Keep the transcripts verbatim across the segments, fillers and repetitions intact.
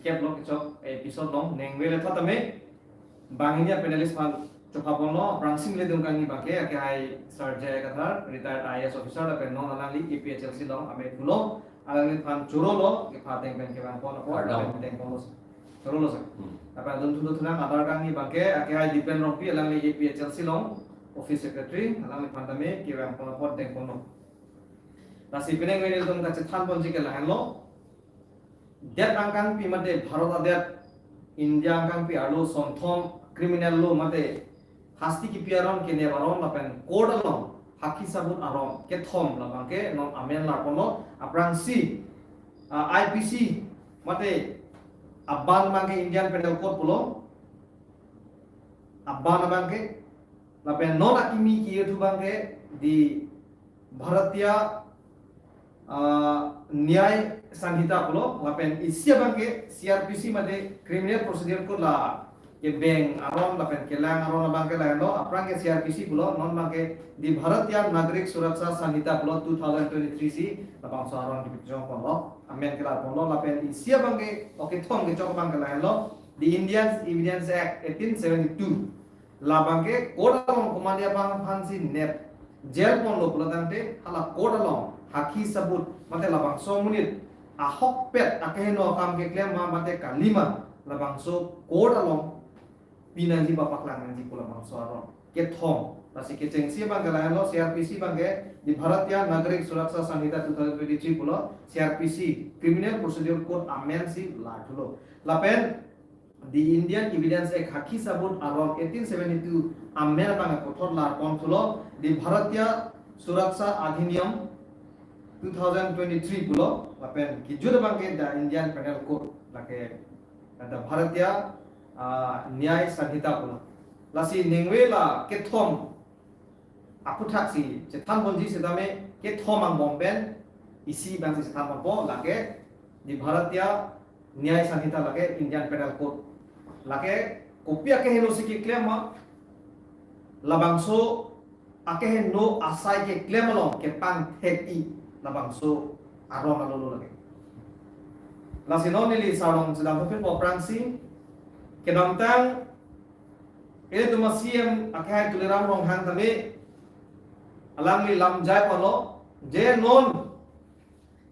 kep lo kechok episode along nengve le tha tame. Banghini a-panelist aphan chopha ponlo, aphrangsi nelitum kangni abangke, akehai Sir J I Kathar, retired I A S officer, lapen non alangli A P H L C along amek pulo, alangliphan chorolo, kepha ateng pen kevang pon apot, Kardom. Lapen deng ponlo. Chorolo sir. Hmm. Lapen adunthu dothunan adar kangni abangke, akehai Dipen Rongpi, alangli A P H L C along office secretary, alangliphan tame kevang pon apot deng ponlo. Lasi penang nelitum kachethan ponji ke lahenlo. Det angkangpi mate Bharat adet, India angkangpi arlo sonthom criminal law mate hasti kipi aron, kenep aron lapen court along hakhi sabut aron kethom labangke non amen lar ponlo, aphrangsi, ah, I P C mate aban abangke Indian Penal Code pulo, aban abangke, lapen non akimi ki-e thu abangke di Bharatiya, ah, Nyay Sanhita pulo, lapen isi abangke C R P C mate Criminal Procedure Code la kebeng aron lapen kelang aron abangke lahenlo, aphrang ke C R P C pulo, non abangke di Bharatiya Nagarik Suraksha Sanhita pulo two thousand twenty-three si labangso aron kipijong ponlo, amen kelar ponlo, lapen isi abangke, okay, kethom kechok abangke lahenlo, the Indian Evidence Act eighteen seventy-two. Labangke court along komatne abang aphansi nep jail ponlo pulo tangte, hala court along hakhi sabut mate labangso amonit ahokpet akeheno akam keklem ma mate kali ma, labangso court along pinangji ba paklang nangji pu labangso aron kethom. Lasi kechengsi abangke lahenlo, C R P C abangke di Bharatiya Nagarik Suraksha Sanhita two thousand twenty-three pulo, C R P C Criminal Procedure Code amen si lar thulo. Lapen the Indian Evidence Act, hakhi sabut aron eighteen seventy-two amen abang kothor lar pon thulo, the Bharatiya Suraksha Adhiniyam two thousand twenty-three pulo, lapen kijut abangke the Indian Penal Code, lake the Bharatiya, ah, Nyay Sanhita pulo. Lasi nengve la kethom aputhaksi chethan ponji setame kethom angbong pen isi abangsi chethan ponpo, lake di Bharatiya Nyay Sanhita, lake Indian Penal Code. Lake kopi akeheno si keklem ma, labangso akeheno asai keklem along kepangthek-i labangso aron alolo lake. Lasi non neli sar along chedam thupin po, aphrangsi kedamtang ilitum a-C M akehai Tuliram Ronghang tame alangli lam jai ponlo, je non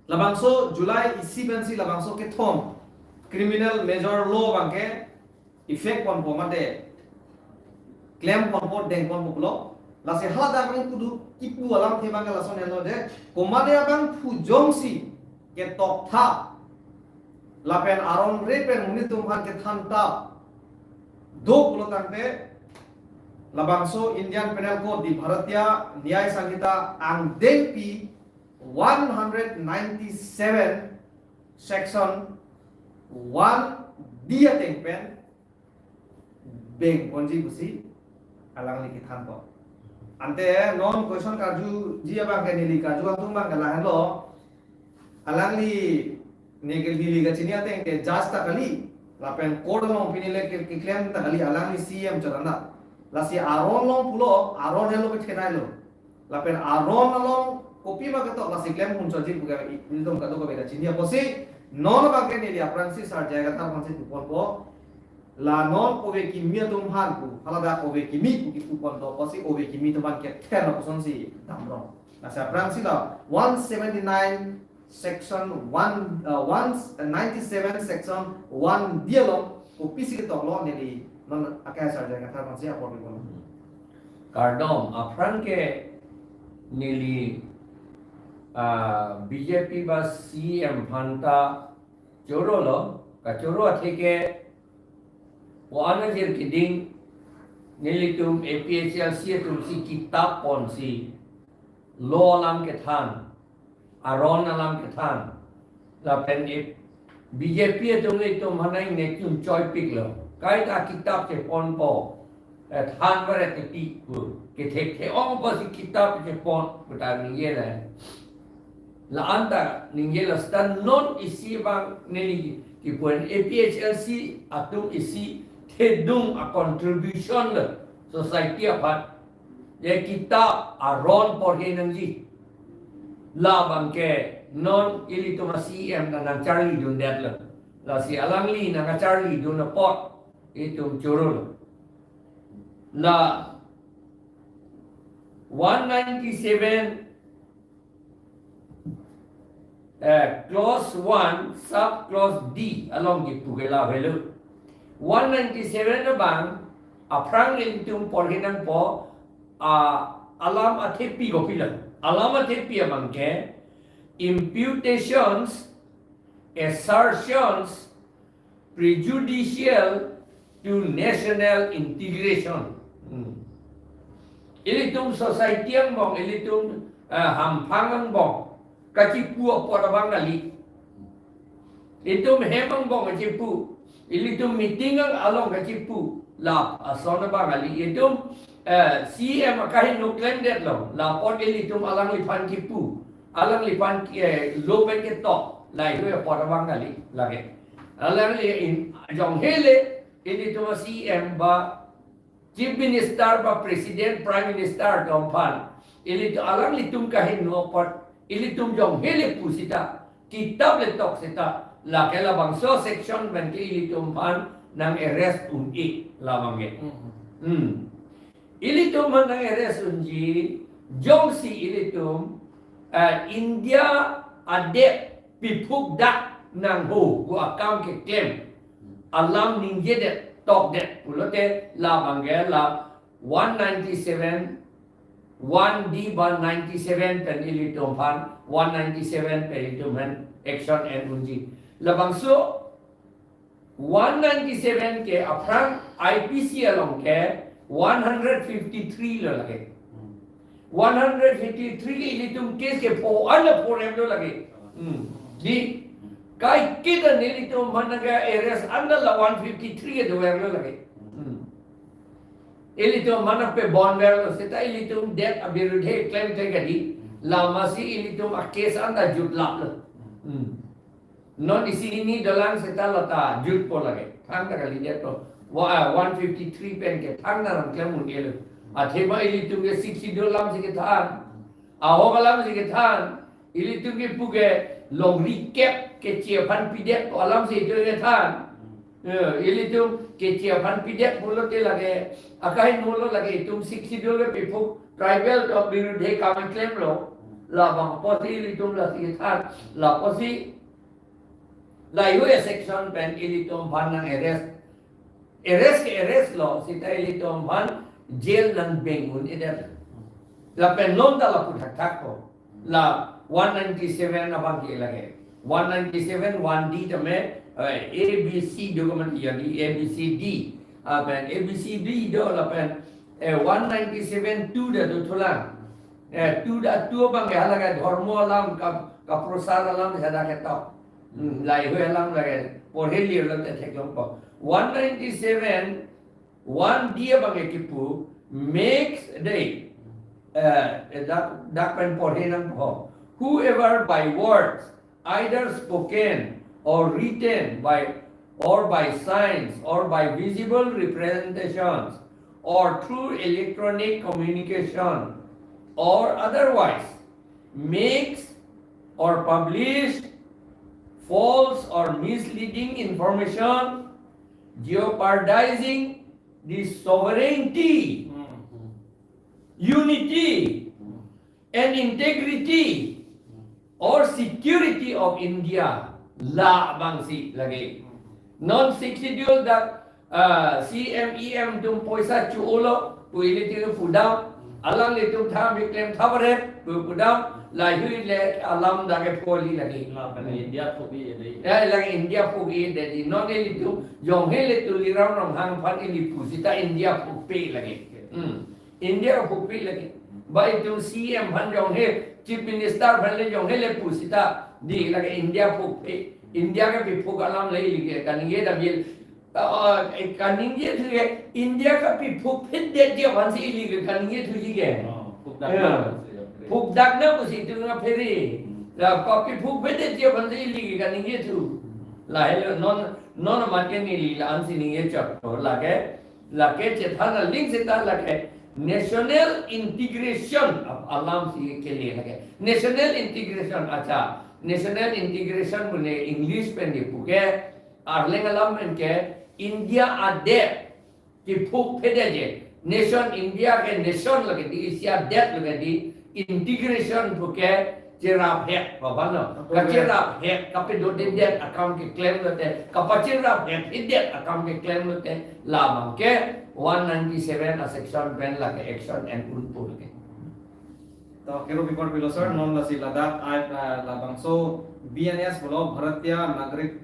labangso July isi pensi labangso kethom criminal major law abangke effect ponpo mate klem ponpo, deng ponpo pulo. Lasi haladak ring kudu kipu alamthe abangke lason henlo, je komatne abang phu jongsi ketoktha lapen aron re pen monit atum aphan kethan ta do pulo tangte, labangso Indian Penal Code, the Bharatiya Nyay Sanhita angdengpi one hundred ninety-seven section one D ateng pen beng ponji pusi alangli kethan po. Ante non question karjuji abangke, neli karju atum abangke lahenlo, alangli, neli, neli kachini ateng ke judge ta kali, lapen court along pini le ke, keklem ta kali, alangli C M chot anta. Lasi aron along pulo, aron helo kethenei lo. Lapen aron along kopi ma ketok, lasi klem pon choji pu ke ilitum kadokave ta chini apotsi, non abangke neli aphrangsi Sir J I Kathar aphansi pu ponpo. La non ove kimi atum aphan pu, haladak ove kimi pu kipu pon do apotsi, ove kimi atum aphan kether apusonsi damrong. Lasi aphrangsi la one seventy-nine section one, uh, one ninety-seven section one D along kopisi ketoklo, neli non akehai Sir J I Kathar aphansi apor pi ponpo. Kardom, aphrang ke neli, ah, B J P ba C M aphanta chorolo, kachoro athe ke, o anajir keding, nelitum A P H L C atumsi kitap ponsi law alam kethan, aron alam kethan. Lapen e B J P atum nelitum aphan nangchun choipiklo. Kaita kitap cheponpo, eh, than varet tipi pu. Kethek the-ong apotsi kitap chepon pu ta ningje la. La-an ta ningje la, seta non isi abang neli kipu-en A P H L C atum isi thedung a-contribution lo society aphan. Je kitap aron porhe nangji. Labangke non ilitum a-C M ta nangcharlidundetlo. Lasi alangli nangkacharlidun apot itum choro lo. La one ninety-seven, eh, clause one, sub clause D along kipu ke la avelo. One ninety-seven abang aphrang ilitum porhi nangpo, ah, alam athepi kopilo. Alam athepi abang ke imputations, assertions prejudicial to national integration. Hmm. Ilitum society angbong, ilitum, eh, hamphang angbong kachipu apot abang kali. Itum hem angbong kachipu, ilitum meeting ang along kachipu, la ason abang kali. Itum, eh, C M akahingno klemdetlo, la apot ilitum alangliphan kipu, alangliphan, eh, lo pen ketok, lahei apot abang kali lake. Alangli in, jonghe le ilitum C M ba Chief Minister ba President, Prime Minister atum aphan, ilitum alanglitum kahingno apot, ilitum jonghe le pu seta, kitap le tok seta, lake labangso section pen ke ilitum aphan nang arrest un-e labang ke. Hmm. Hmm. Ilitum aphan nang arrest unji, jongsi ilitum, eh, India adet piphukdak nangho pu akam keklem alam ningjedet tokdet pulote labang ke la one ninety-seven, one D ba ninety-seven pen ilitum aphan, one ninety-seven pen ilitum aphan action en unji. Labangso one ninety-seven ke aphrang I P C along ke one hundred fifty-three lo lake. Hmm. One hundred fifty-three ke ilitum case kepho an la pho rem lo lake. Hmm. Di kaiketa nelitum aphan nangke arrest an la one fifty-three ke dover lo lake. Hmm. Ilitum aphan nangpebon verlo seta ilitum det abirudhe klemkle kali. Lamasi ilitum a case an ta jutlaplo. Hmm. Non isi hini dolang seta la ta jutpo lake. Thangta kalidet to. Wa, ah, one fifty-three pen ke thangta nangklem un-elo. Athema ilitum ke Sixth Schedule alamsi kethan. Ahok alamsi kethan. Ilitum kipu ke longri kep keche aphan pidet ko alamsi itum kethan. Eh, ilitum keche aphan pidet pulote lake, akahingno lo lake itum Sixth Schedule ke piphuk, tribal atum abirudhe kam klemlo. Labang apotsi ilitum lasi kethan. Lapusi lahei section pen ilitum aphan nang arrest. Arrest ke arrest lo, seta ilitum aphan jail nang beng un-edet. Lapen non ta lapu thakthak ko. La one ninety-seven abang ke lake. One ninety-seven, one D tame, eh, A B C do komat ya di, A B C D. Lapen A B C D do lapen, eh, one ninety-seven two da do thulang. Eh, two da two abang ke halake dhormo alam ka, kaprosar alam sada ketok. Hmm, lahei alam lake. Porheli alam te theklongpo. One ninety-seven, one D abang ke kipu makes the, eh, dak, dak pen porhi nangpo. Whoever by words, either spoken or written, by, or by signs, or by visible representations, or through electronic communication, or otherwise, makes or published false or misleading information, jeopardizing the sovereignty, Hmm. unity, and integrity or security of India, labangsi lake. Non Sixth Schedule dak, ah, C M E M atum poisa cho-olo pu ilitum pudam, alanglitum thang biklem thavaret pu pudam, lahei le alam dak ke poli lake. Lapen India phuk-i dei. Ya, lake India phuk-i dei. Non ilitum jonghe le Tuliram Ronghang aphan ili pu seta India phukpe lake. Hmm. India phukpe lake. Ba itum C M aphan jonghe, Chief Minister aphan le jonghe le pu seta, di lake India phukpe. India kapiphuk alam le ili ke kaningje damji. Ah, eh, kaningjethu ke, India kapiphukphedet ji aphansi ili ke kaningjethuji ke. Oh, phukdak Ya. na, phukdak na pusi itum nangphere. Hmm. La kapiphukphedet ji aphansi ili ke kaningjethu. Lahelo non, non mate neli la-ansi ningje chot. Lake, lake chethan aling seta lake national integration ap-, alamsi kele lake. National integration, acha. National integration pune English pen kipu ke Arleng alam pen ke India adet kephuk phede je. Nation India ke nation lake di, isi adet lake di, integration pu ke cherap hek, pabano. Apo ke? Kacherap hek, kapedo dedet akam keklem lote, kapacherap hek, dedet akam keklem lote, labang ke one ninety-seven a section pen lake action en-un pu lake. To, kero bipar pilo sir, non lasi ladak ai, ah, labangso B N S pulo, Bharatiya Nagarik,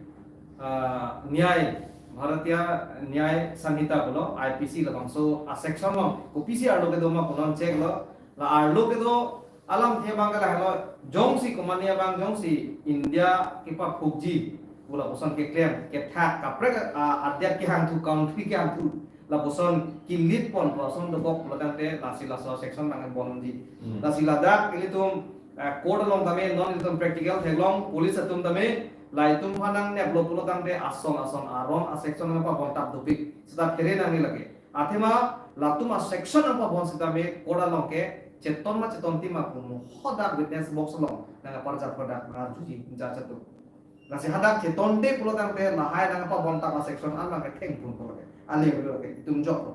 ah, Nyay, Bharatiya Nyay Sanhita pulo, I P C labangso a section lo, kopisi arlo kedo ma pu non check lo, la arlo kedo alamthe abang ke lahelo, jongsi komane abang jongsi India kepaphukji pu lapuson keklem, kethak, kaprek, ah, adet kehangthu, country kehangthu, lapuson kilit pon pu ason dokok pulo tangte lasi laso section nang bon unji. Hmm. Lasi ladak ilitum, eh, court along tame non ilitum practical theklong, police atum tame la itum aphan nangneplo pulo tangte ason ason aron a section nangpabon tap dopik. Seta phere nangne lake. Athema latum a section nangpabon sitame court along ke cheton ma chetonte ma pu mo hadak witness box along nangparjap hadak nang juji judge atum. Lasi hadak chetonte pulo tangte lahai nangpabon tap a section an nang ketheng pun pulo ke. Ale pulo ke itum jok lo.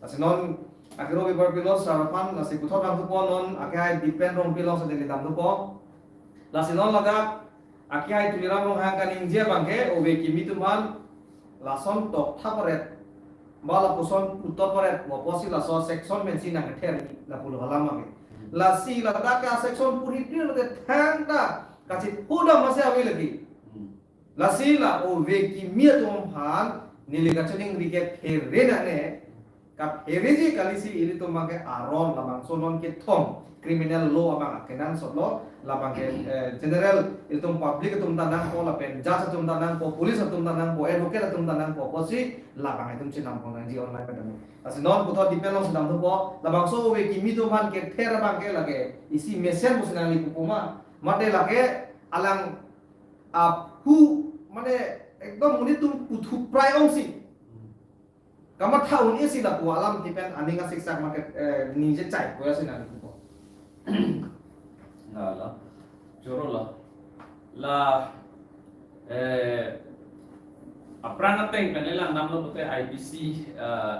Lasi non akero bipar pilo sir aphan lasi puthot damthupo, non akehai Dipen Rongpi along si neli damthupo. Lasi non ladak akehai Tuliram Ronghang kaningje abang ke ove kimi atum aphan lason tokthap aret ba lapuson puthot aret, mo pusi laso section pensi nangkether lapulo alam abang ke. Lasi ladak ke a section puri puri lote thangta kachipudam masi ave lagi. Hmm. Lasi la ove kimi atum aphan neli kachiningri ke phere nangne, kaphereji kali si ilitum abang ke aron labangso non kethom criminal law abang akenangsot lo, labang ke, eh, general ilitum public atum ta nangpo, lapen judge atum ta nangpo, police atum ta nangpo, advocate atum ta nangpo, pusi labang itum chenam pon nangji online pen. Lasi non puthot Dipen along si damthupo, labangso ove kimi atum aphan kether abang ke lake isi mesen pusi nangli pupo ma, mate lake alang aphu, mane ekdom monit atum puthuprai ongsi kamatha un-e si lapu alamthe pen aning asiksak market, eh, ningje chai koya si nangli pupo. Na la, choro la. La, eh, aphrang ateng pen lelang damlo pute I P C, eh,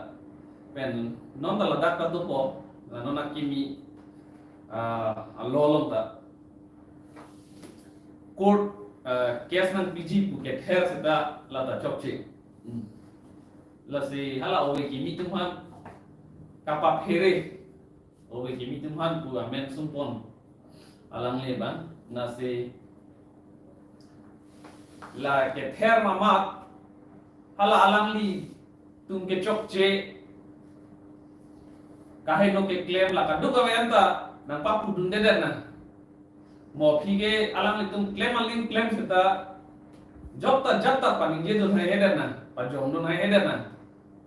pen non ta ladak ta dopo, la non akimi, eh, a law along ta court, eh, case nangpiji pu kether seta lata chokche. Hmm. Lasi hala ove kimi atum aphan kapaphere, ove kimi atum aphan pu amen sumpon alangli abang, lasi la kether mamat hala alanglitum kechokche kaheno keklem la kadokave anta nangpapudundedet nang. Mo aphi ke alanglitum klem aling klem seta jokta jakta paningjedun haihedet nang, pajongdun haihedet nang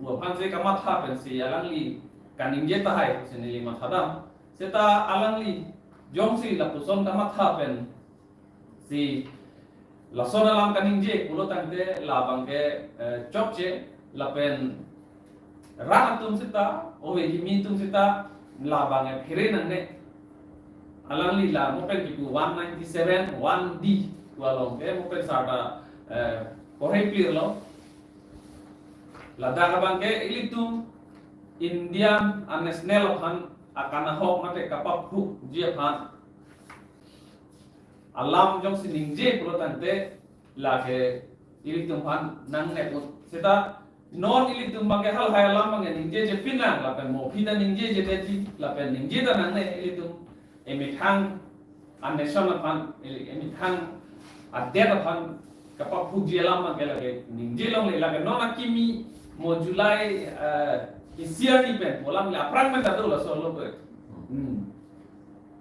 pu aphan si kamatha pensi alangli kaningje tahai pusi neli mathadam. Seta alangli jongsi lapuson kamatha pensi lason alam kaningje pulo tangte labang ke, eh, chokche, lapen rat atum seta, ove kimi atum seta, labang ke phere nangne. Alangli la mo pen kipu one ninety-seven one D pu along ke mo pen sarta, eh, porhepir lo. Ladak abang ke ilitum Indian a national aphan akanahok mate kapaphukji aphan alam jongsi ningje pulo tangte lake ilitum aphan nangnep un. Seta non ilitum abang ke halahai alam abang ke ningjeje pinang, lapen mo aphi ta ningjejedetji, lapen ningje ta nangne ilitum emethang a nation aphan, ili-, emethang adet aphan kapaphukji alam abang ke lake ningje longle, lake non akimi mo July, eh, isi arni pen pu alam le aphrang pen ta do laso lo pe. Hmm.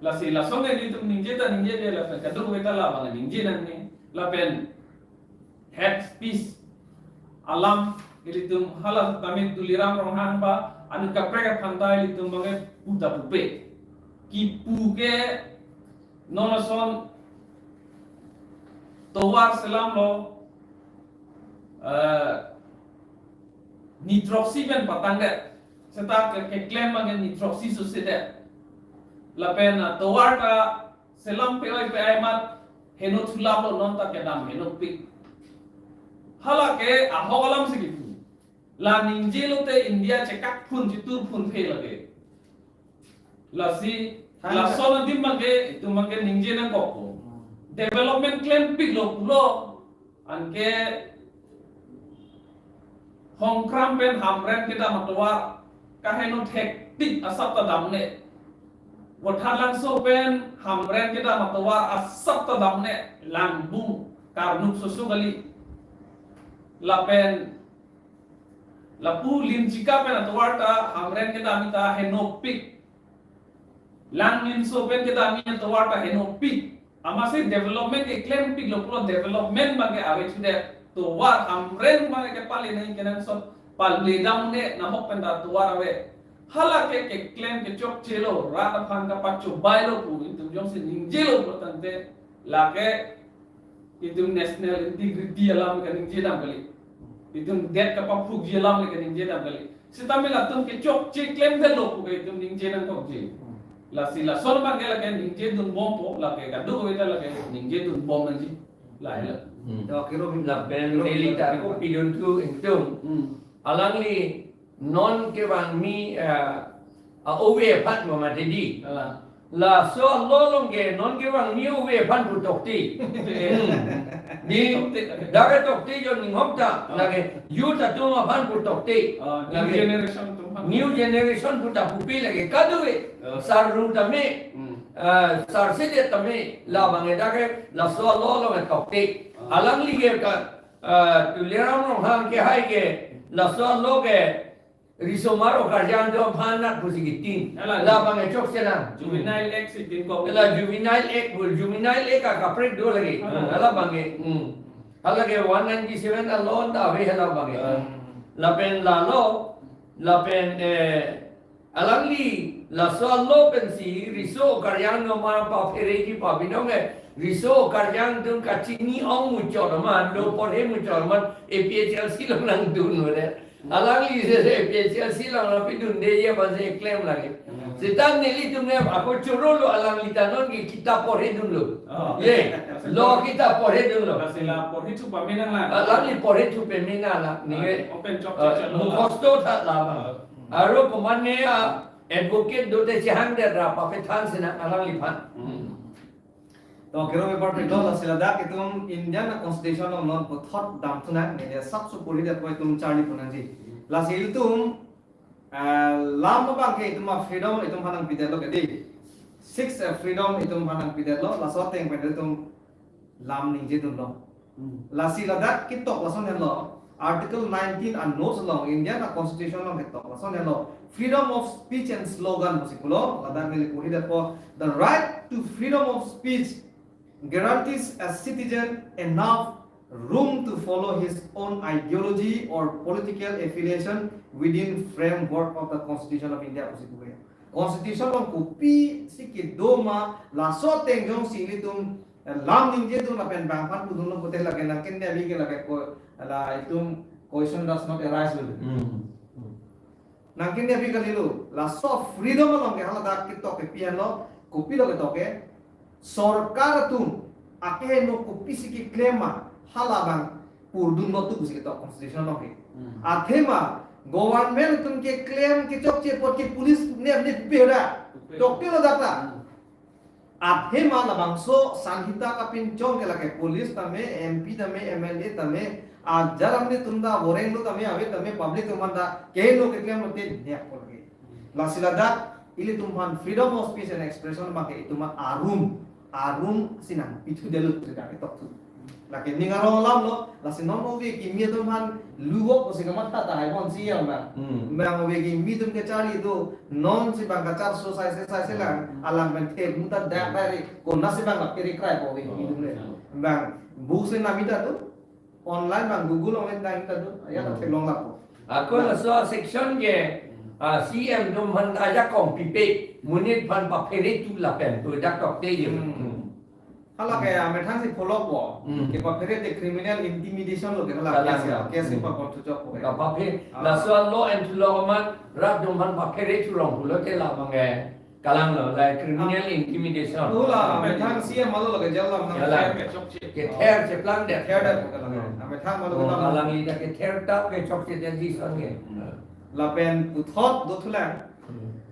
Lasi lason ke ilitum ningje ta ningjeje, lapen kadokave ta labang ningje nangne, lapen hate speech alam ilitum hala tame Tuliram Ronghang ba anut kaprek aphan ta ilitum abang ke puta pupe. Kipu ke non ason tovar selamlo, eh, ni throksi pen patangdet. Seta ke, keklem abang ke ni throksi susedet. Lapen, ah, tovar ta selam pe-oi pe-ai amat heno thulaplo, non ta kedam henopik. Hala ke ahok alam si kipu. La ningje lote India chekak phun chitur phun phe lake. Lasi, Thank you. Lason adim abangke, itum abangke ningje nangkok. Hmm. Development klempiklo pulo. Anke Hongkram pen Hamren kedam atovar kaheno thektik asap ta damne. Vothatlangso pen Hamren kedam atovar asap ta damne, langbung karnuk soso kali. Lapen lapu Limchika pen atovar ta Hamren kedam ta henopik. Langninso pen kedam atovar ta henopik. Amatsi development ke klempiklo pulo, development abangke ave chude. Tovar Hamren abangke pale nangji kenangsot, pale damne, nahok pen ta tovar ave. Hala ke keklem kechokchelo, rat aphan kapachobailo pu itum jongsi ningjelo pulo tangte, lake itum national integrity alam kaningje dam kali. Itum det kapaphukji alam kaningje dam kali. Sitame latum kechokche klemdetlo pu ke itum ningje nangkokji. Lasi lason abangke lake ningje dunbompo, lake kadokave ta lake ningje dunbom nangji. Lahelo. Hmm. To, kiro mi- Lapen kiro mi- Delhi ta ko pidun thu ingtung. Hmm. Alangli non kevangmi, eh, a-ove aphan mo mati di. Ala. Laso alo along ke non kevangmi ove aphan pu tokte. Hmm. Di, dak ke tokte jo ninghok ta. Ah. Lake youth atum aphan pu tokte. Ah, new Lake generation atum aphan. New generation pu ta pupe lake kadokave. Ah. Sar ru tame. Hmm. Ah, sar sede tame. Labang ke dak ke laso alo along ke tokte. Ah. Alangli ke ka, ah, Tuliram Ronghang kehai ke laso alo ke risomar okarjang do aphan nat pusi kitin. Ala. Labang ke chokche nang. Juvenile Act si tin kok. Ala Juvenile Act bul, Juvenile Act ka kaprek do lagi. Ah. Ala abangke, hmm. Hala ke one ninety-seven alon ta ave hala abangke. Ah. Lapen lalo, lapen, eh, alangli laso alo pensi riso okarjang do ma paphere ji pabinong eh. Riso okarjang atum kachini ong muchot ma, lo porhe muchot ma, A P H L C along nangdun ore. Alangli se se A P H L C along lapidunde ya bang se klem lagi. Hmm. Seta nelitum ne ako chorolo alangli ta non ke kitap porhedunlo. Oh. Ye, lo kitap porhedunlo. Lasi la porhe thu pame nang la. Alangli porhe thu pame nang la. Ni ke, Ah, open chok ah, chok chok lo la. Mukhosto tha la bang. Ah. Aro komatne a advocate do te chehangdet ra papethan sina alangliphan. Hmm. To, kiro paper pilo, lasi ladak itum Indian a-constitution along non puthot damthu nang, neli asapso porhidet apot itum charli pon nangji. Lasi itum, eh, lam abangke itum a-freedom itum aphan nangpidetlo kedi. Six, eh, freedom itum aphan nangpidetlo, laso ateng pen itum lam ningjedunlo. Hmm. Lasi ladak ketok lason henlo, Article nineteen a-notes along, Indian a-constitution along ketok lason henlo, freedom of speech and slogan pusi pulo, ladak neli porhidetpo, the right to freedom of speech guarantees a citizen enough room to follow his own ideology or political affiliation within framework of the Constitution of India pusi pu ke. Constitution along kopisi kedo ma, laso ateng jongsi ilitum lam ningjedun lapen bang aphan pudunlo pute lake nangkene avi ke lake ko, la itum question does not arise will. Hmm. Nangkene avi kalilo, laso freedom along ke haladak ketok kepi henlo, kopilo ketok ke, sorkar atum akeheno kopisi keklem ma, halabang purdunlo tu pusi ketok constitution along ke. Hmm. Athema government atum keklem kechokche apot ke police ne ne pera. Pera. Toktelo dak ta. Hmm. Athema labangso sanhita kapinchong ke lake police tame, M P tame, M L A tame, ajar amni tum ta voreng lo tame, ave tame, public atum aphan ta keheno keklem mate nyak pon ke. Lasi ladak ilitum aphan freedom of speech and expression abangke itum aphan arum, arum si nangpithu detlo, si nangpithu detlo. Lake ning arong alamlo, lasi non ove kimi atum aphan luwok pusi kamatha tahai ponsi ya bang. Hmm. Bang ove kimi atum kacharli do, non si bang kacharso saise saise lang, Hmm. alang pen thek muta dak dak ri, konatsi bang la piri krai po ove kimi atum le. Hmm. Bang, bu si namita do, online bang Google along pen ta kita do, ya ta Hmm. theklong lapo. Ako Bang. Laso section ke, ah, C M atum aphan ajakong pipe, monit aphan paphere thu lapen thu dak tokte je. Hmm. Hmm. Hala ke, ah, methang si pholokpo. Hmm. Kepaphere te criminal intimidation lo ke hala Kalang case ya, ya. Case Hmm. pa kon thuchok po ke. Kapaphe, Ah. laso law and law man rat atum aphan paphere thu rong pulote labang ke. Kalang lo, like criminal intimidation. Ula, methang C M alo lake jail lam nang. Jail lam. Kether cheplang det. Kether det kalang. Hmm. Ah, methang alo Oh, kalang. Alangli ta kether tap ke chokche detji ason ke. Hmm. Lapen puthot dothulang. Hmm.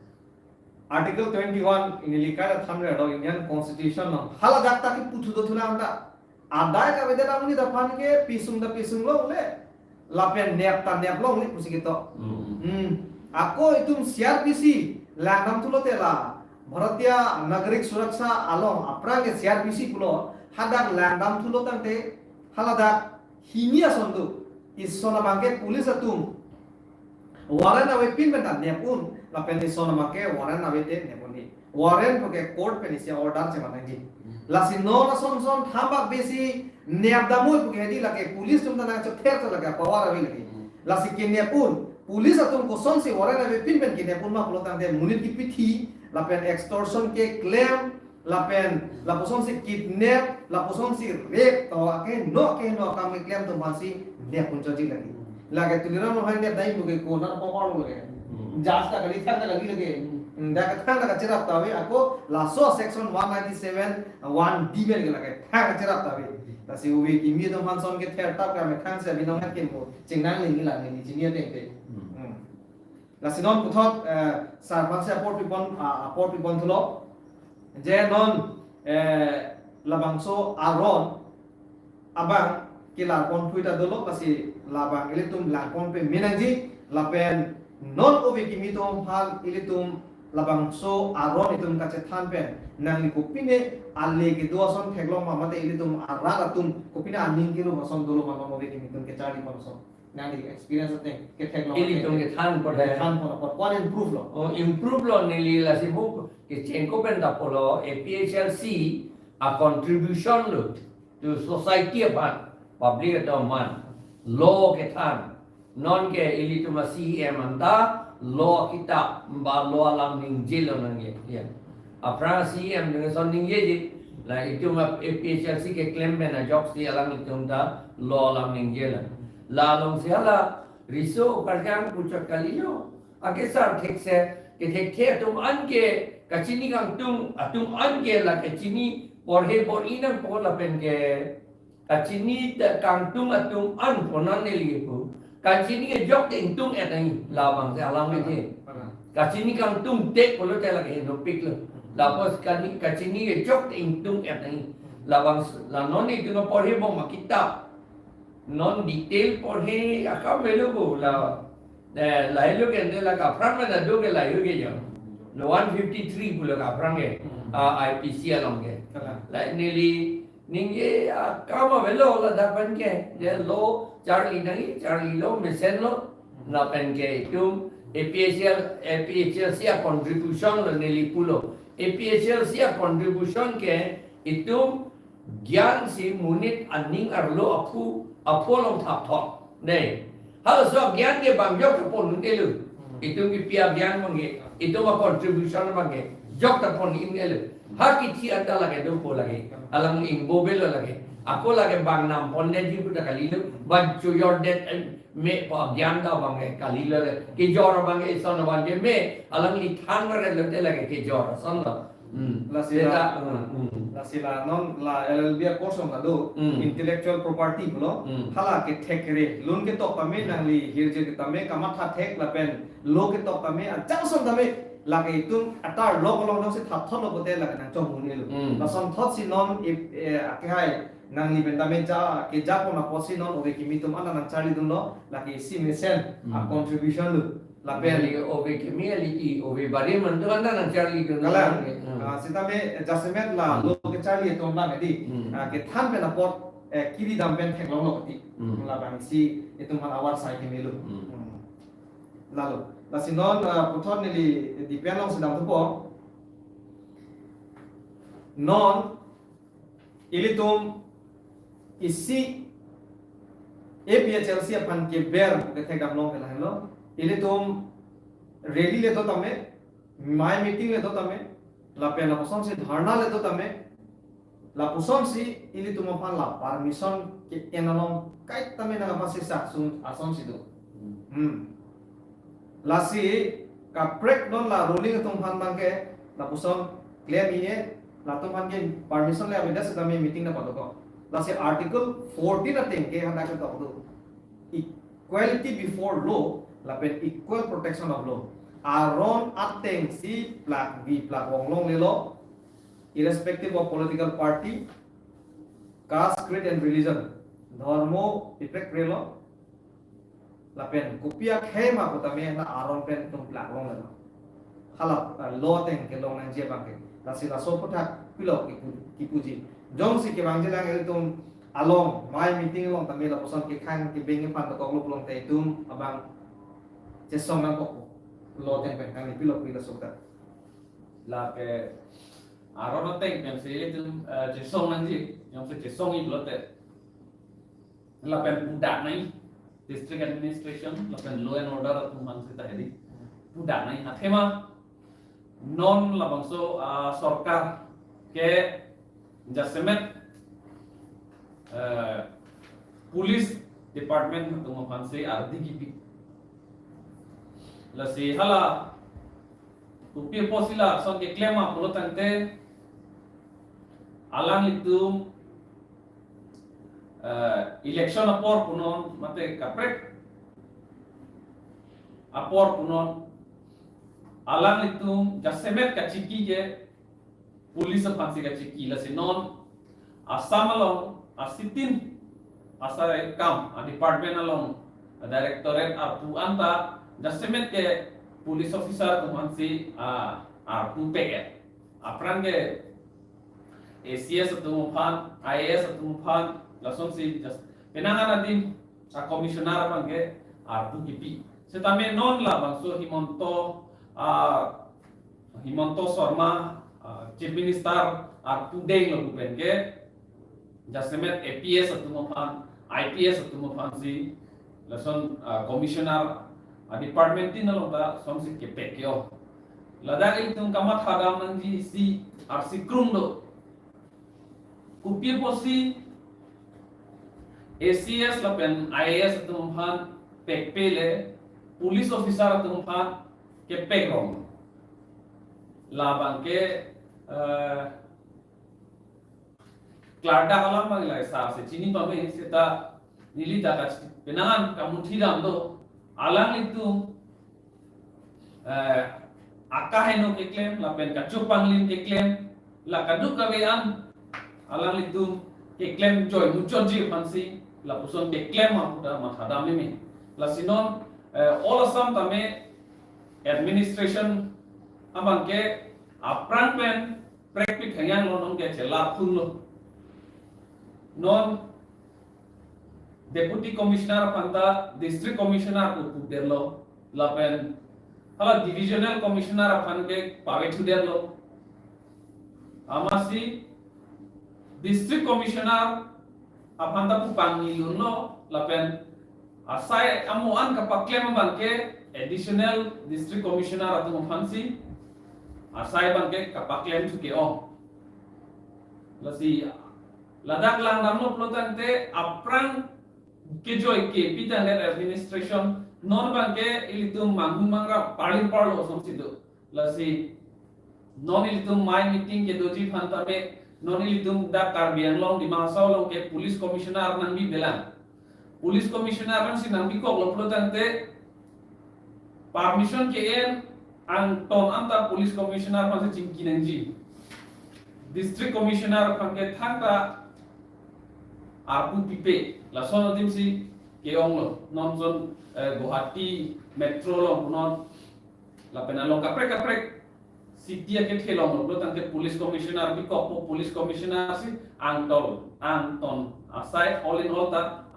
Article twenty-one neli kaita thanre do Indian Constitution along. Haladak ta keputhu dothulang ta. Adai kavedet amonit aphan ke pisung ta pisung longle. Lapen nep ta nep longle pusi ketok. Hmm. Hmm. Ako itum C R P C langdam thulote la Bharatiya Nagarik Suraksha along aphrang ke C R P C pulo, hadak langdam thulo tangte haladak hini ason do. Ison abang ke police atum warrant avepin pen ta nep un, lapen ison abang ke warrant ave te nep un-e. Warrant puke court pen isi order cheman nangji. Hmm. Lasi non ason son thambak besi nep damoi puke hedi lake police atum ta nangchother ta lake power ave lake. Hmm. Lasi kenep un, police atum kosonsi warrant avepin pen kenep un ma pulo tangte monit kipithi, lapen extortion keklem, lapen lapusonsi kidnap, lapusonsi rape, to akeheno akeheno akam keklem atum aphansi nep un chotji lake. Lake Tuliram Ronghang nep dai puke ko na power lo lake. Hmm. Judge ta kali thang ta kali lake. Hmm. Hmm, dak thang ta kacherap ta ave ako laso section one ninety-seven one D pen ke lake thang kacherap ta ave. Lasi ove kimi atum aphan son kether tap ke methang si abinong hat kemo chengnang neli la neli chini ateng te. Hmm. Hmm. Lasi non puthot, eh, sar aphansi apor pipon, ah, apor pipon thulo. Je non, eh, labangso aron abang kelar pon phui ta dolo, lasi labang ilitum lang pon pame nangji, lapen non ove kimi atum aphan ilitum labangso aron itum kachethan pen nangli kopine ale kedo ason theklong ma mate ilitum arat atum kopine aning kelo ason dolo ma non ove kimi atum kecharli pon ason. Nangli experience ateng ketheklong. Ilitum kethan apot hai. Kethan apot apot ko-an improve lo? Oh, improve lo neli lasi bu kechengko pen ta pulo A P H L C a contribution lo to society aphan, public atum aphan. Law kethan. Non ke ilitum a C M anta law kita ba law alam ningje lo nangke. Ya. Aphrang C M nangson ningjeji, la itum a P H L C keklem pen ajoksi alanglitum ta law alam ningje lo. La alongsi hala riso karjang puchot kalilo. Akesar thekse, kethekthe atum an ke kachini kangtung atum an ke la kachini porhe bor-i nangpo lapen ke kachini ta kangtung atum an ponan neli pu. Kachini kejok te ingtung et nangji. Labang si alam ke je. Kachini kangtung te pulote lake henopik lo. Lapos kani kachini kejok te ingtung et nangji. Labang s-, la non itum porhe bom akitap. Non detail porhe akam avelo bo la. Eh, lahelo ke ante la kaphrang la do ke lahelo ke jo. La one fifty-three pulo kaphrang ke. Hmm. Ah, I P C along ke. Kalang. La neli ningje akam avelo ladak pen ke. Je law charli nangji, charlilo, mesenlo. Lapen ke itum A P H L, A P H L C a contribution lo neli pulo. A P H L C a contribution ke itum gyan si monit aning arlo aphu, aphu along thapthok. Dei. Halaso gyan ke bang jok pon un-elo. Hmm. Itum kipi agyan abang ke, itum a contribution abang ke jok ta pon un-elo. Ha kithi anta lake dopo lake. Alang ingbo avelo lake. Ako lake bang nam pon detji pu ta kalilo. Bang chojor det, eh, me pu agyan ta abang ke kalilo le. Kejor abang ke ison abang ke me. Alangli than mare lote lake kejor ason lo. Hmm. Lasi la, hmm, hmm. Lasi la non la L L B a course along ta do, hmm, intellectual property pulo, hmm, hala kethek kere, lun ketok tame, hmm, nangli hirjir ke tame, kamatha thek lapen law ketok tame, ajang ason tame, lake itum atar law along dong si thapthot lo pote lake nangchong un-elo. Hmm. Lasonthot si non ip, eh, akehai, nangli pen tame ja, keja pon apotsi non ove kimi atum anta nangcharlidunlo, lake isi mesen, a, hmm, contribution lo. Lapen neli ove kimi ali i ove barim antu anta nangcharlidun. Kalang. Hmm. Ah, sitame jasemet la, hmm, law kecharli atum abang edi. Hmm. Ah, kethan pen apot, eh, kiri dam pen theklonglo kati. Hmm. Labang si itum aphan awar sai kemelo. Hmm. Hmm. Lalo. Lasi non, ah, puthot neli deepen alongsi dam thupo. Non ilitum isi A P H L C aphan keber kethek damlong ke lahenlo. Ilitum rally le do tame, mei meeting le do tame, lapen lapusonsi dharna le do tame, lapusonsi ilitum aphan la permission ke-en along kaita me nang aphan si sak sung asonsi do. Hmm. Lasi kaprek non la ruling atum aphan abang ke Lapuson klem-e, latum aphan ke permission le avedet setame meeting nangpadokok. Lasi Article fourteen ateng ke hadak ketok do. Equality before law, lapen equal protection of law. Aron atengsi plakvi plak-ong longlelo, irrespective of political party, caste, creed and religion. Dhormo iprek prelo. Lapen kopi akhei ma putame na aron pen itum plak longlelo. Hala, eh, law ateng kelong nangji abang ke. Lasi laso aphuthak pilo kipu-, kipuji. Jongsi kevangjilang ilitum along, mai meeting along tame lapuson kekhang kebeng aphan dokoklo pulote itum abang chesong nangkok. Law ateng pen kangni pilo pu laso aphuthak. Lake aron ateng pensi ilitum, eh, chesong nangji, jongsi chesongji pulote. Lapen pudak nai, district administration, lapen law and order atum aphan seta hedi. Pudak nai, athema non labangso, ah, sorkar ke jasemet, eh, police department atum aphansi ardi kipi. Lasi hala kopi apotsi lason keklem ma pulo tangte alanglitum, eh, election apor punon mate kaprek apor punon alanglitum jasemet kachiki ke police aphansi kachiki. Lasi non Assam along asitin asai kam a department along a directorate arpu anta jasemet ke police officer atum aphansi, ah, arpu pek-et. Aphrang ke A C S atum aphan, I A S atum aphan, lasonsi just penang an adim a commissioner aphan ke arpu kipi. Setame non labangso Himanta, ah, Himanta Sarma, ah, Chief Minister arpu denglo pu pen ke jasemet A P S atum aphan, I P S atum aphansi lason, ah, commissioner a department tin along ta sonsi kepek ke-ong. Ladak ilitum kamathadam nangji isi arsi krung do. Kopi apotsi A C S lapen I A S atum aphan pekpe le police officer atum aphan kepek rong. Labang ke, eh, klardak alam abang lahai sa si chini pame seta neli ta ka penang an kamuthidam do. Alanglitum, eh, akaheno keklem, lapen kachopanglim keklem, la kadokave an alanglitum keklem joi muchotji aphansi lapuson keklem ma pu ta mathadam meme. Lasi non, eh, All Assam tame administration abang ke aphrang pen prekpik hangyang lo, non ke chelar phun lo. Non Deputy Commissioner aphan ta District Commissioner pu pudetlo, lapen hala Divisional Commissioner aphan ke pave thudetlo. Amatsi District Commissioner aphan ta pu pangni lunlo, lapen asai amo an kapaklem abang ke Additional District Commissioner atum aphansi asai abang ke kapaklem thu ke-ong. Lasi ladak langdamlo pulo tangte aphrang kejoi kepi tangdet administration non abang ke ilitum manghu mangra parlin parlo asonsi do. Lasi non ilitum mai meeting kedoji aphan tame non ilitum dak Karbi Anglong Dima Hasao along ke police commissioner nangbibelang. Police commissioner nangsi nangbikoklo pulo tangte permission ke-en angton anta police commissioner aphansi chingki nangji. District commissioner aphan ke thangta arpu pipe. Lason adimsi ke-onglo. Non son, eh, Guwahati Metro along non lapen along kaprek kaprek city akethe along lo tangte police commissioner bikokpo, police commissioner si angtol, angton asai all in all ta,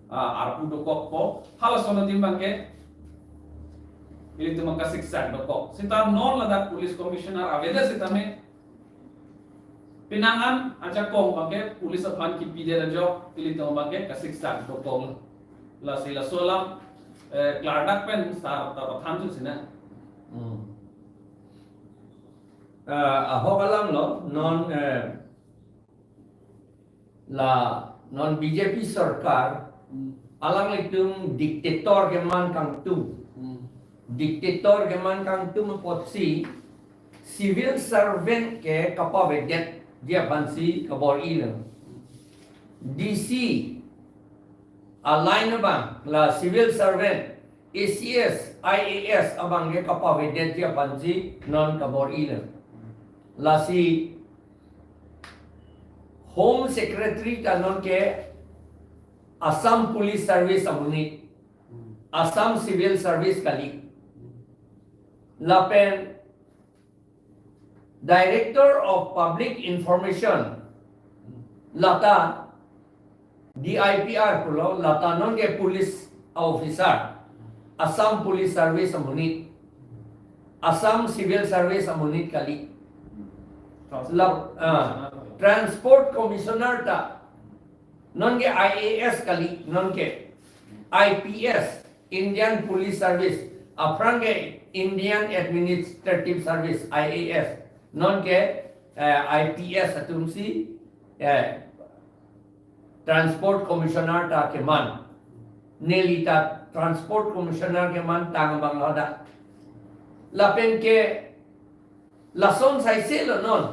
ah, arpu dokokpo. Halason adim abang ke ilitum kasiksak dokok. Seta non ladak police commissioner avedet setame penang an ajakong abang ke police aphan kipidet ajok ilitum abang ke kasiksak dokok. Lasi laso alam, eh, klardak pen sar ta pathan thu sina. Hmm. Eh, ahok alam lo, non, eh, la, non B J P sorkar, Hmm. alanglitum dictator keman kangtum. Hmm. Dictator keman kangtum apotsi, civil servant ke kapavedetji aphansi kabor-ilo. D C a-line abang la civil servant, A C S, I A S abang ke kapavedetji aphansi non kabor-ilo. Lasi Home Secretary ta non ke Assam Police Service amonit, Assam Civil Service kali. Lapen Director of Public Information, lata D I P R pulo, lata non ke police officer, Assam Police Service amonit, Assam Civil Service amonit kali. Lap-, ah, Transport Commissioner ta non ke I A S kali, non ke I P S, Indian Police Service, aphrang ke Indian Administrative Service, I A S, non ke, eh, I P S atumsi, eh, Transport Commissioner ta keman. Neli ta Transport Commissioner keman tang abang lo hadak. Lapen ke lason saiselo non.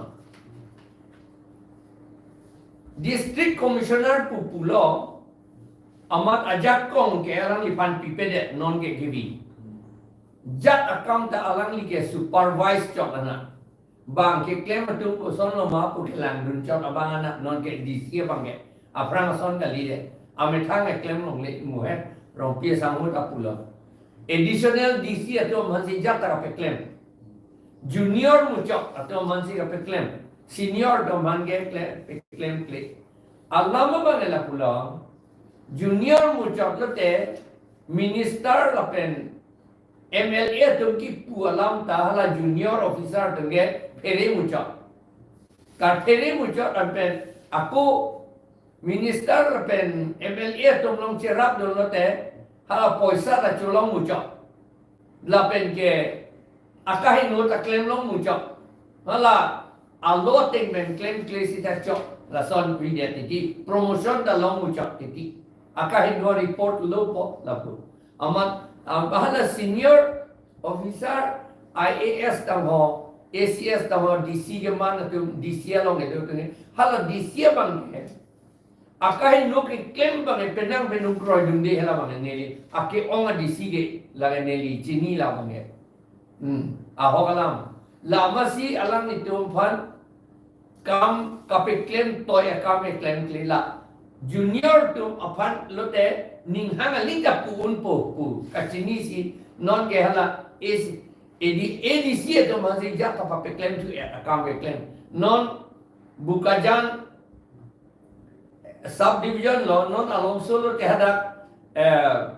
District Commissioner pu pulo, amat ajakong ke alangliphan pipedet, non ke kevi. Jat akam ta alangli ke supervise chot anak. Bang keklem atum kosonlo ma pu kelangdun chot abang anak, non ke D C abang ke. Aphrang ason kalidet. Amethang keklem longle, muhe Rongpi asangho ta pulo. Additional D C atum aphansi jat ta kapeklem. Junior muchot atum aphansi kapeklem. Senior atum aphan ke klem, peklem kle. Alam abang ke lapulo. Junior muchot lote minister lapen M L A atum kipu alam ta hala junior officer atum ke phere muchot. Kaphere muchot lapen ako minister lapen M L A atum along cherapdun lote hala poisa ta cholong muchot. Lapen ke akahingno ta klemlong muchot. Hala alo ateng pen klemkle sita chot. Lason pidet titi. Promotion ta long muchot titi. Akahingno report lopo lapu. Amat, am, hala senior officer I A S atum ho, A C S atum ho, D C keman atum, D C along kedo atum. Hala D C abang ke akahingno keklem abang ke penang penung kroidunde hala abang ke neli. Ake-ong a-D C ke lake neli chini la abang ke. Hmm. Ahok alam. Lamasi alanglitum aphan kam kapeklem toi akam keklem kle la. Junior atum aphan lote ninghang aling ta pu-unpo pu kachinisi non ke hala A C, A D, A D C atum aphansi jat ta papeklemthu akam keklem. Non Bokajan subdivision lo, non alongso lote hadak, eh,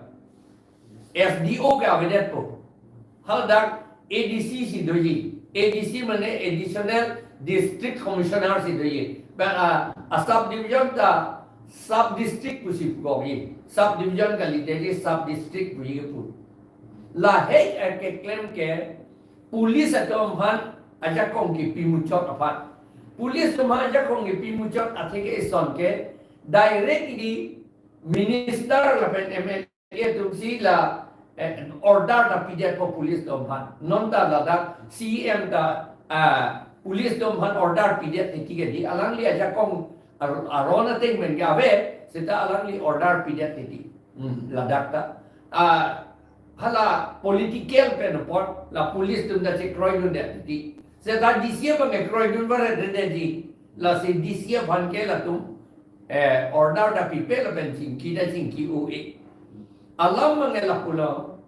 S D O ke avedetpo. Hadak A D C si doji. A D C mane Additional District Commissioner si doji. Ba, ah, a-subdivision ta sub-district pusi puji. Subdivision kalidet, sub-district puji kepu. Lahei keklem ke police atum aphan ajakong kipi muchot aphan. Police atum aphan ajakong kipi muchot atheke ison ke directly minister lapen M L A atumsi la, eh, order ta pidetpo police atum aphan. Non ta ladak C M ta, ah, police atum aphan order pidet titi ke di alangli ajakong ar-, aron ateng pen ke ave, seta alangli order pidet titi. Hmm, ladak ta. Ah, hala political pen apot la police atum ta chekroidundet titi. Seta D C abang ke kroidun varet detji. Lasi D C aphan ke latum, eh, order ta pipe lapen chingki ta chingki-o-e. Alam abang ke lapulo.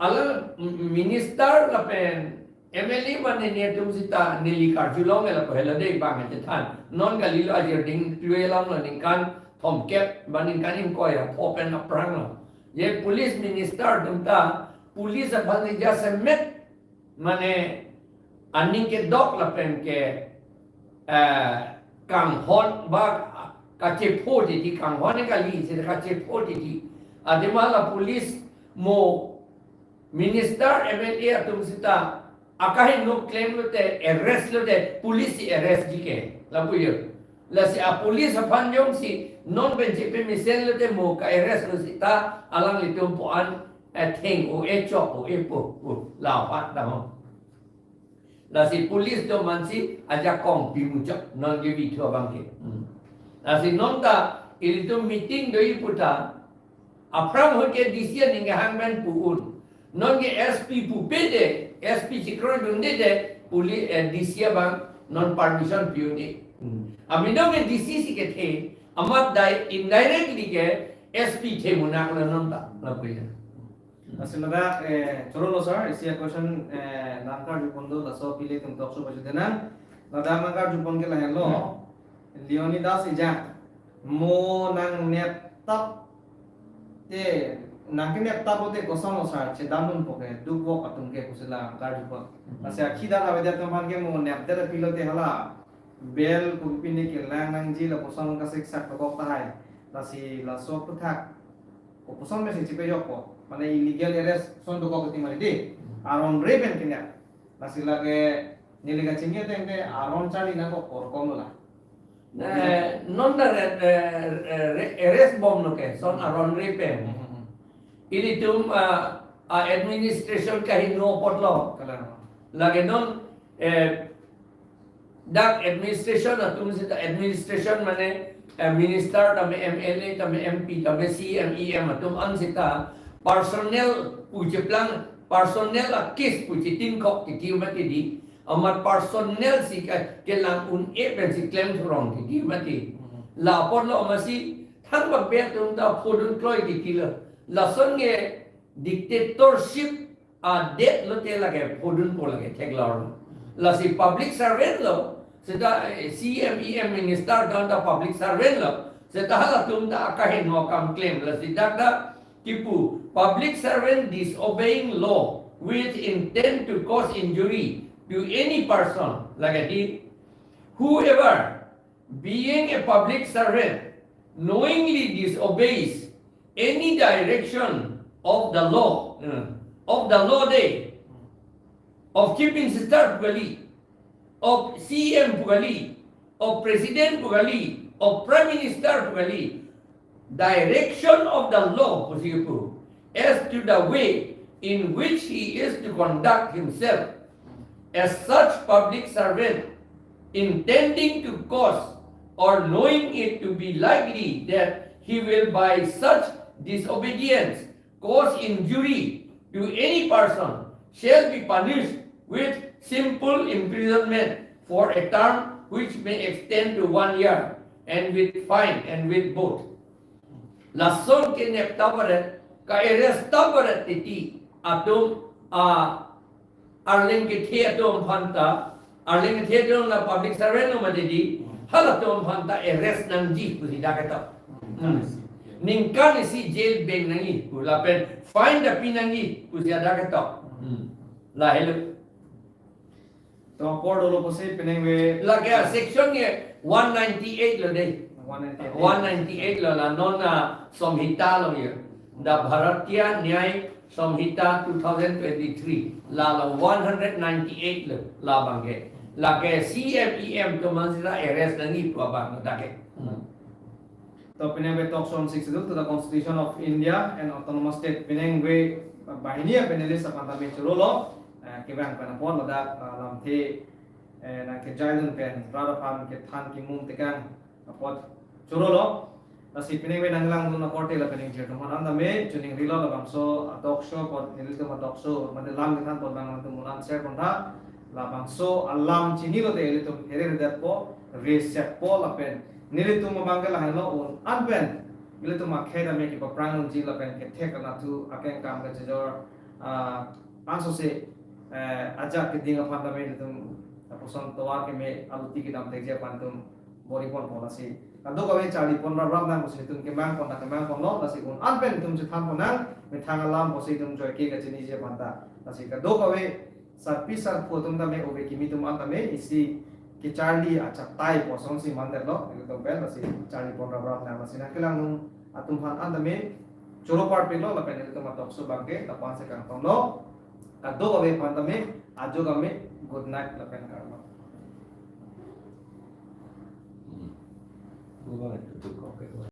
Alam, m-, minister lapen M L A mane netum sita neli karjulong ke lapu helo dei abang ke chethan. Non kalilo ajir ding tue alam lo ningkan thomkep ba ningkan ingkoi apho pen aphrang lo. Je police minister atum ta police aphan si jasemet mane aning kedok lapen ke, eh, kanghon ba kachepho titi, kanghon kali si kachepho titi. Athema la police mo minister M L A atum sita akahingno klem lote arrest lote police si arrestji ke lapu jo. Lasi a-police aphan jongsi non pen chepemesen lote mo ka-arrest lo sita alanglitum pu-an atheng-o-e chok-o-e po, po, la aphan ta ho. Lasi police do mansi ajakong pimuchot non ke bithu abang ke. Hmm. Lasi non ta ilitum meeting do iputa aphrang hoke D C aning ke hangman pu-un. Non ke S P pupe de, S P chikro dunde de, puli eh, D C abang non permission pi-un-e. Hmm. Ami non ke D C si kethe, amat dai indirectly ke S P the munak lo non ta, lapu ya. Lasi ladak, eh, choro lo sir, isi a-question, eh, nangkarju pon do, laso pili atum talk show pajut nang. Ladak nangkarju pon ke lahenlo. Leonidas Ejang, mo nangnep tap te, nangkenep tap te koson lo sir, chedam dunpo ke, dukvok atum ke pusi la nangkarju pon. Lasi akhi dak avedet atum aphan ke mo nepdet pilote hala bell kopi pine kelang nangji lapuson kasiksak dokok tahai. Lasi laso aphuthak kopuson mesi chipejokpo. Mane illegal arrest ason dokok ti mari di. Aron re pen kenep. Lasi lake neli kachingki ateng te aron charli nangkok korkom lo la. Eh, non ta re, eh, eh, re, arrest bom lo ke, son aron re pen. Hmm, hmm, hmm. Ilitum, ah, ah, administration kaheno apotlo. Kalang. Lake non, eh, dak administration atum seta administration mane, eh, minister tame M L A tame M P tame C M E M atum an seta personal pu cheplang, personal a-case pu chetingkok titi mati di. Amat personal si ke, kelang un-e pensi klem thurong titi mati. Hmm. La apotlo amatsi thangbak be atum ta phodun kloi titi lo. Lason ke dictatorship adet lote lake phodunpo lake theklor. Lasi public servant lo, seta, eh, C M E M minister dan ta public servant lo, seta halatum ta akaheno akam klem, lasi dak ta kipu, public servant disobeying law with intent to cause injury to any person, lake di, whoever being a public servant, knowingly disobeys any direction of the law, uh, of the law de, of Chief Minister pu kali, of C M pu kali, of President pu kali, of Prime Minister pu kali, direction of the law pusi kipu, as to the way in which he is to conduct himself, as such public servant, intending to cause or knowing it to be likely that he will by such disobedience cause injury to any person, shall be punished with simple imprisonment for a term which may extend to one year, and with fine and with both. Lason kenep ta baret, ka-arrest ta baret titi atum, a, arleng kethe atum aphan ta, arleng kethe atum la public servant lo mati di, halatum aphan ta arrest nangji pusi dak ketok. Hmm. Ningkan isi jail beng nangji pu lapen fine ta pi nangji pusi dak ketok. Hmm. Lahelo. To apor dolo pusi penang ave. Lake section ke one ninety-eight lo de. One ninety-eight. One ninety-eight lo la non a Samhita lo ye. The Bharatiya Nyay Samhita two thousand twenty-three. La lo one hundred ninety-eight lo la abang ke. Lake C M E M atum an seta arrest nangji pu abang lo dak ke. Hmm. To penang ave talk show on Sixth Schedule to the Constitution of India and Autonomous State. Penang ave banghini a-panelist aphan tame choro lo, eh, kevang pen apot ladak, eh, lamthe, eh, nangkejai dun pen rat aphan kethan kimum tekang apot choro lo. Lasi penang ave nanglang dun akorte lapen ingjir atum aphan tame choningri lo labangso a-talk show apot, nelitum a-talk show mate lam kethan apot bang nangtum un-an share pon tha. Labangso alam chini lote ilitum phere redetpo, resetpo lapen nelitum abang ke lahenlo, un-an pen ilitum akhei tame kepaprang unji lapen kethek anathu akeng kam kachejor, ah, ansose, eh, ajak keding aphan tame ilitum lapuson tovar keme aluti kedam thekji aphan itum bor-i ponpo. Lasi kadokave charli pon raprap nang pusi itum kemang pon ta kemang ponlo, lasi un-an pen itum chethan pon nang methang alam pusi itum joike kachiniji aphan ta. Lasi kadokave sarpi sarpo atum tame ove kimi atum an tame isi kecharli achatai pu asonsi mandetlo, ilitum pen lasi charli pon raprap nang. Lasi nangkelang dun atum aphan an tame choro parpiklo lapen ilitum a-talk show abang ke lapu-an si kangtonlo. Kadokave aphan tame ajo kame good night lapen kardom. Hmm. Good night, good night.